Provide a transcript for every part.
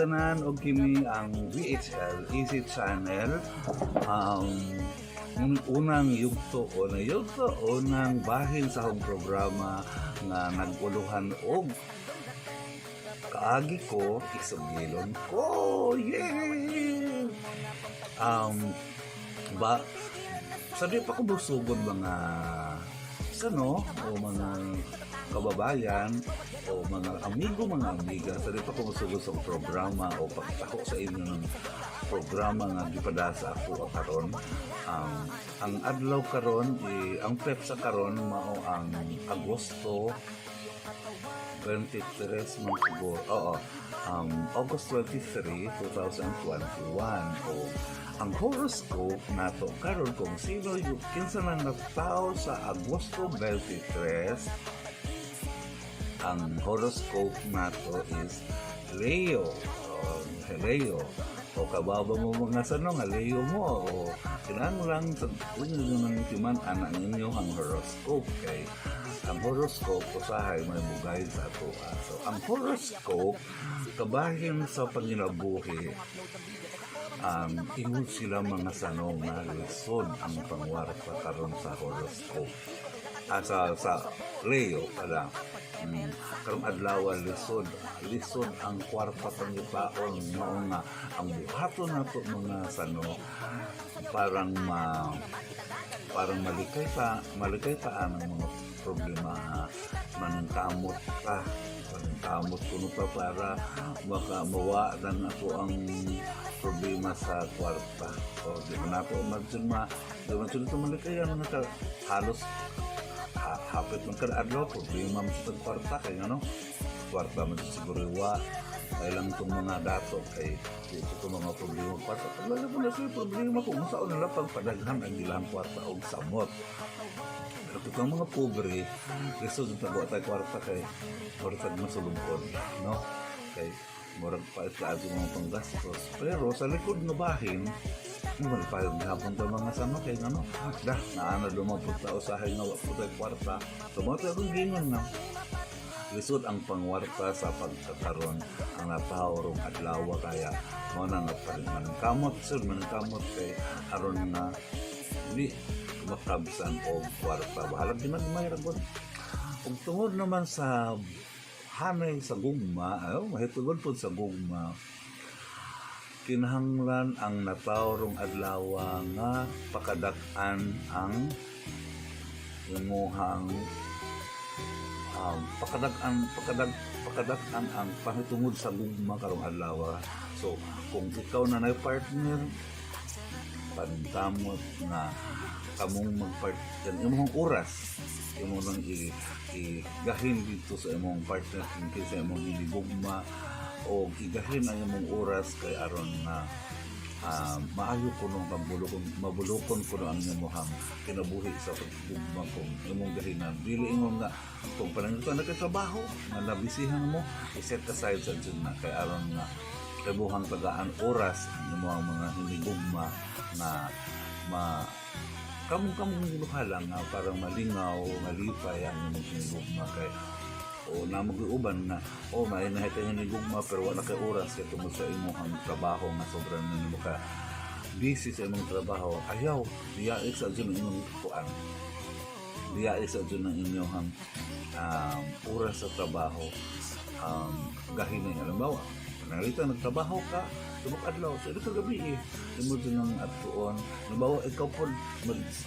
tanan og kini ang VHL Easy Channel. Unang yugto unang bahin sa akong programa nga naguluhan og kaagi ko isugilon ko. Yeah! Sabi pa ko busugod mga o mga kababayan o mga amiga, sabi pa ko busugod sa programa o pagtako sa inyo ng programa nga gipadasa ako karon. Ang adlaw karon ang petsa karon mao ang Agosto 23 man siguro. August 23, 2021 o ang horoscope nato karon kung sino yung kinsa nang nagtao sa Agosto 23. Ang horoscope nato is Leo. Leo. O kababa mo mga sanong Leo mo o kinahanglan sa inyo nang timan anak ninyo ang horoscope kay ang horoscope usahay may mugay sa ato. So ang horoscope kabahin sa panginabuhi ingod sila mga sanong na lisod ang pangwarta karon sa horoscope. Sa Leo pala karong adlaw lisod ang kwarta pangibaon mao nga ang buhaton nato mga sano parang malikay pa ang mga problema maningkamot kuno pa para mawadan ako ang problema sa kwarta. O di man ako imagine di man ito malikay ang halos hapit man kada adlaw problema mo sa kwarta kay kwarta man siguro ay lang itong mga dato kay ito mga problema kwarta. Talaga po na siya problema kung saan nila pagpadaghan ang ilang kwarta o samot. Pero itong mga pobre, gusto dito tago tayo kwarta kay kwarta masulungkod, no? Kay murag pa ito mga panggastos. Pero sa likod ng bahin, wala pa yung hapon ito mga sama kay naana lumapot na usahay nga wapot ay kwarta. Tumata yung gingon na. Lisod ang pangwarta sa pagkakaroon ang napaorong adlaw kaya mo na nga maningkamot kay aron na hindi makabsan o kwarta. Bahalag di man mayroon. Kung tungod naman sa hanay sa gugma, mahitungod po sa gugma, kinahanglan ang napaorong adlaw nga pakadak-an ang imuhang pakadak-an ang pahitungod sa gugma karong adlaw. So kung ikaw na partner pantamot na kamong magpartner imong oras imo nang igahin dito sa imong partner kung sa imong gugma o igahin ang imong oras kay aron na maayo kuno mabulokon kuno ang imong kinabuhi sa paggugma kung imong gahinan dili ingon nga kung panangutan na kay trabaho nga nabisihan mo i-set aside sa dyan na kay aron nga kabuhang tagaan oras ang imong mga hinigugma na kamong luhalang nga parang malingaw malipay ang imong hinigugma kay o na mag-uban na may nahitayan ni gugma pero wala kay oras kay tungod sa imong trabaho nga sobrang nimo ka busy sa imong trabaho ayaw diyaik sa dyan imong kuan diyaik sa dyan ang inyong oras sa trabaho gahin nga halimbawa panalita nagtrabaho ka subok adlaw sa ito gabi imo din ang atuon halimbawa ikaw po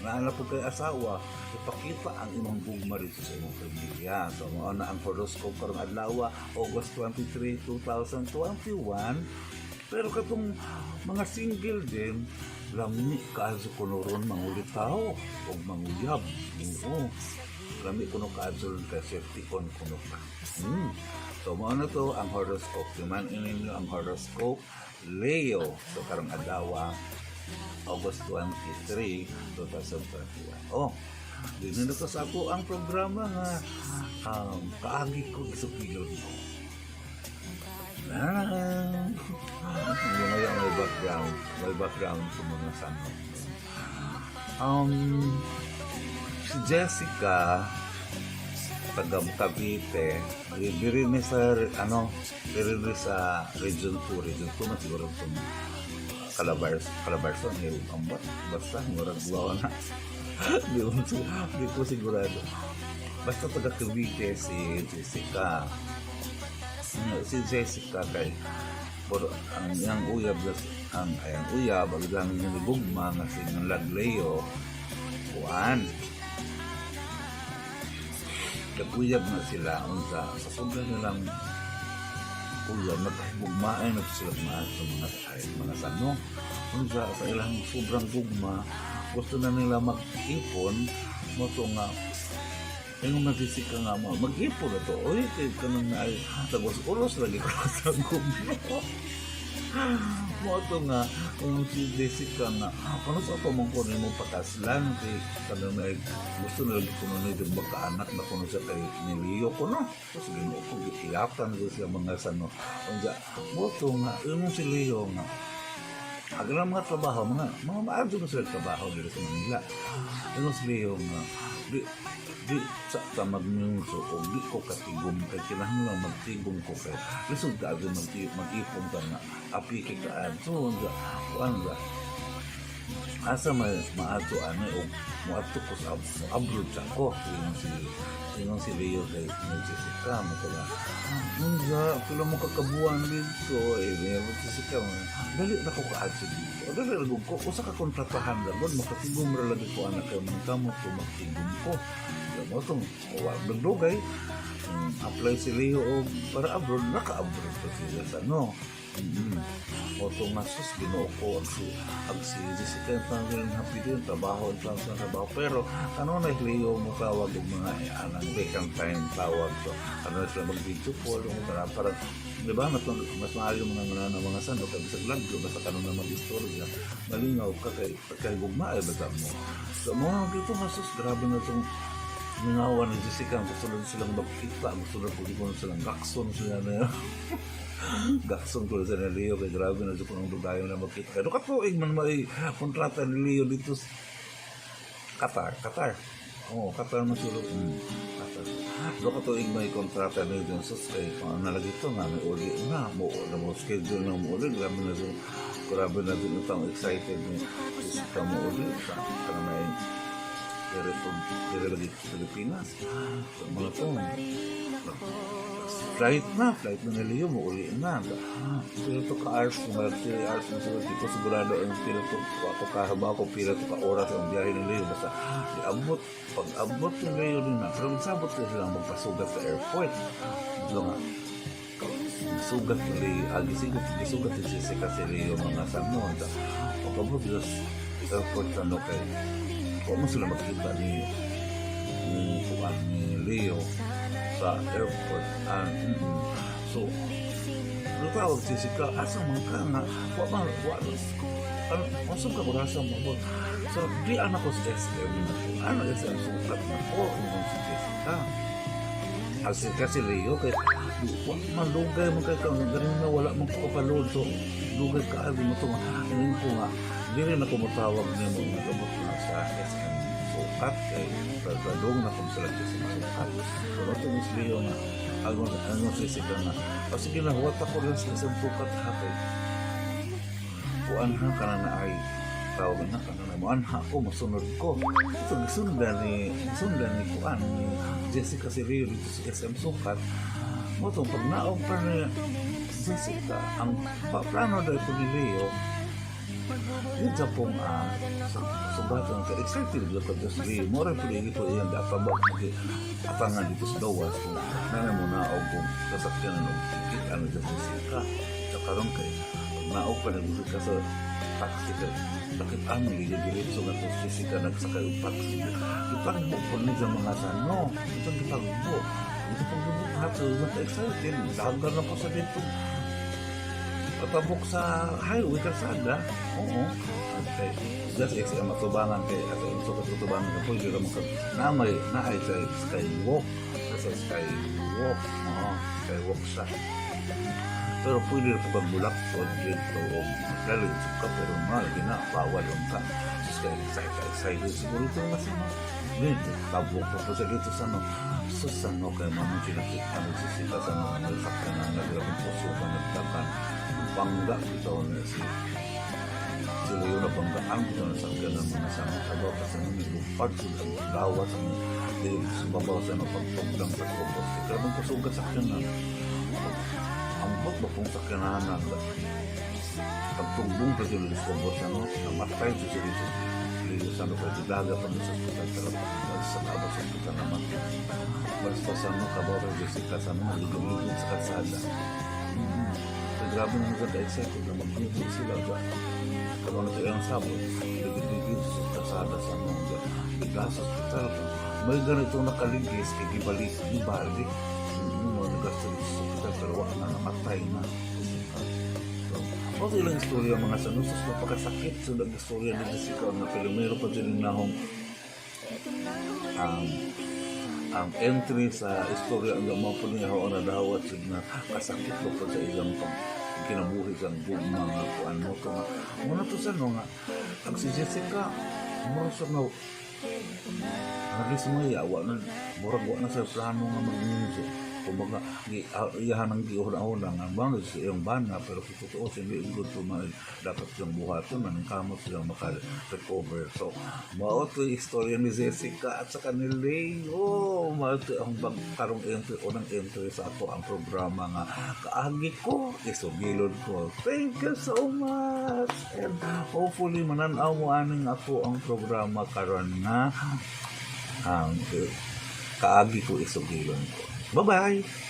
naala po kay asawa ipakita ang imong gugma rito sa imong pamilya. So mao na ang horoscope karong adlaw August 23, 2021. Pero katong mga single din lami kaazo kuno ron mangulitaw o manguyab. Lami kuno kaazo ka safety on kuno ka. So mao na to ang horoscope. Timan ninyo ang horoscope Leo so karong adlaw August 23, 2021. Dito na to sa ako ang programa nga kaagi ko sa pilon ko. May background sa mga sanok. Si Jessica taga Cavite, diri ni sa diri ni sa Region 2 na siguro itong Calabarzon, ambot, basta murag bawa na. Di ko sigurado. Basta taga Cavite si Jessica. Si Jessica kay pero ang yang uyab ang uyab ang ni Gugma nga si Laglayo kuan naguyab na sila unsa sa sobrang nilang uyab nagbugmaan na sila sa mga sano unsa sa ilang sobrang gugma gusto na nila mag-ipon mo to nga yung nagsisika nga mo, mag-ipon na to. Uy, kayo ka nang nagwas-ulos lagi ko sa gugma. Mo ito nga, yung si Jessica nga, ano sa ito mong kunin mo pakaslan, kay kanang na gusto na lagi kuno na yung magkaanak na kuno siya kay niliyo ko, no? Tapos gano'n ko, iyakan ko siya mga sano. Mo ito nga, yung si Leo nga, agad mga trabaho, mga maadyo na sila trabaho dito sa Manila. Yung si Leo nga, di sa magnyuso o di ko katigom kay kailangan lang magtigom ko kay lisod ka agad mag-ipon ka na api kay kaan so nga asa maato o maato ko sa abroad siya ko yung si Leo kay Jessica mo ka na pila mo kakabuan dito Jessica dali na ko kaadso dito dali lagog ko usa ka kontratahan lang makatigom ra lagi ko anak kay mga kamot ko magtigom ko mo itong nagdugay apply si Leo para abroad naka-abroad pa sila sa o itong nasus ginoo ko ang si Jessica yung happy din trabaho pero ano na Leo mo tawag yung mga anang vacant time tawag so ano na sila mag-video call para di ba mas maaari mo na mga sano kaya sa vlog basta ka na mag-istorya malinaw ka kay gugma bata mo so mga dito nasus grabe na itong nangawa ni Jessica, gusto na silang magkita, gusto na po silang gakson sila na gakson ko sa ni Leo, kaya grabe na dito ng dudayo na magkita. Kaya katuig man may kontrata ni Leo dito sa Qatar. Oo, Qatar na sila. Qatar. Doon katuig may kontrata ni Leo sa kay kung nalagi ito nga, may uli na, mo schedule na mo uli, grabe na dito itong excited ni Jessica mo uli, para may dari lagi sa Pilipinas mga to flight na Leo mo uli na pero to ka hours mga 3 hours na sila dito sigurado ang pila to ako kahaba ko pila to ka oras ang biyahe ni Leo basta pag-abot ni Leo din na pero magsabot ko silang magpasugat sa airport ito nga sugat ni Leo gisugat ni Jessica si Leo mga sano pag-abot sa airport ano kay kung mo sila makikita ni Leo sa airport so tawag Jessica asa man ka nga masuk ka kurasa mo so di anak ko sa SM ano SM sukat na po si Jessica kasi Leo kay malugay mo kay kang galing na wala mong kapalod so lugay ka mo ito ngayon po nga hindi rin ako matawag niya mo nagabot na sa SM sukat kay pagdadong na kung sila sa sukat so ito Miss Leo nga ano Jessica nga sige na huwat ako rin sa isang sukat hatay kuan ha ka na ay tawag na ka na mo anha ko masunod ko ito sundan ni kuan ni Jessica si Leo dito sa SM sukat mo itong pag naog pa ni Jessica ang plano dahil po ni Leo yun sa pong sumbatan ka excited na pag-gasri mo rin pwede po yan dapat ba atangan dito sa dawas kung nanay mo naog kung sasakyan na nagkikit ano dyan sa Jessica sa karoon kayo naog pa nagusod ka sa taxi ka bakit aming liga-diretso na ito Jessica nagsakay yung taxi ipagbo po niya sa mga sano itong ipagbo ito pong bubukhat sa excited lagar na po sa dito patabok sa highway kalsada oo okay just SM matubangan kay ato so katubangan ka po dito mo naay sa skywalk skywalk siya Pero pwede rin po kang bulakson dito o magaling ka pero mahal bawal lang ka. Sus kaya excited siguro ito kasi tabok po siya dito sa kaya mamang sinakita nagsisita sa sakta na nagawang puso ka nagtakan bangga ito na sila yun na banggaan ko na sakya ng mga sama tabaw kasi nung lupad sila gawas ang sumabaw sa pagpaglang pagpagpag kaya nung pasugat sakya na ang pagpapong sakya na pagtumbong pa sila sa namatay sa sila sa daga pa sa hospital pero sa labas sa hospital naman basta sa kabaw Jessica sa ligid sa kalsada grabe naman sa ka-excited na mag-gugol sila ba karoon na tayo ang sabon ligid sa kalsada sa mga bigla sa hospital may ganito nakaligis kay gibalik nagasto sa hospital pero wala na namatay na okay lang istorya mga sanusos na pagkasakit so nag-istorya ni Jessica na pero pa din na akong ang entry sa istorya ang gamaw po niya ako na dawat na kasakit ko po sa ilang kinabuhi sa gugma nga kuan mo to nga muna to sa nga ang si Jessica mura sa nga halis mo yawa na murag na sa plano nga mag-music kumbaga iyahan ang giulang-ulang ang bangod sa iyong bana pero kung totoo hindi good to dapat siyang buhaton man kamot silang maka-recover so mao to yung istorya ni Jessica at sa kanilay mao to ang karong entry unang entry sa ato ang programa nga kaagi ko isugilod ko thank you so much and hopefully mananaw mo aning ako ang programa karon nga kaagi ko isugilon ko. Bye-bye!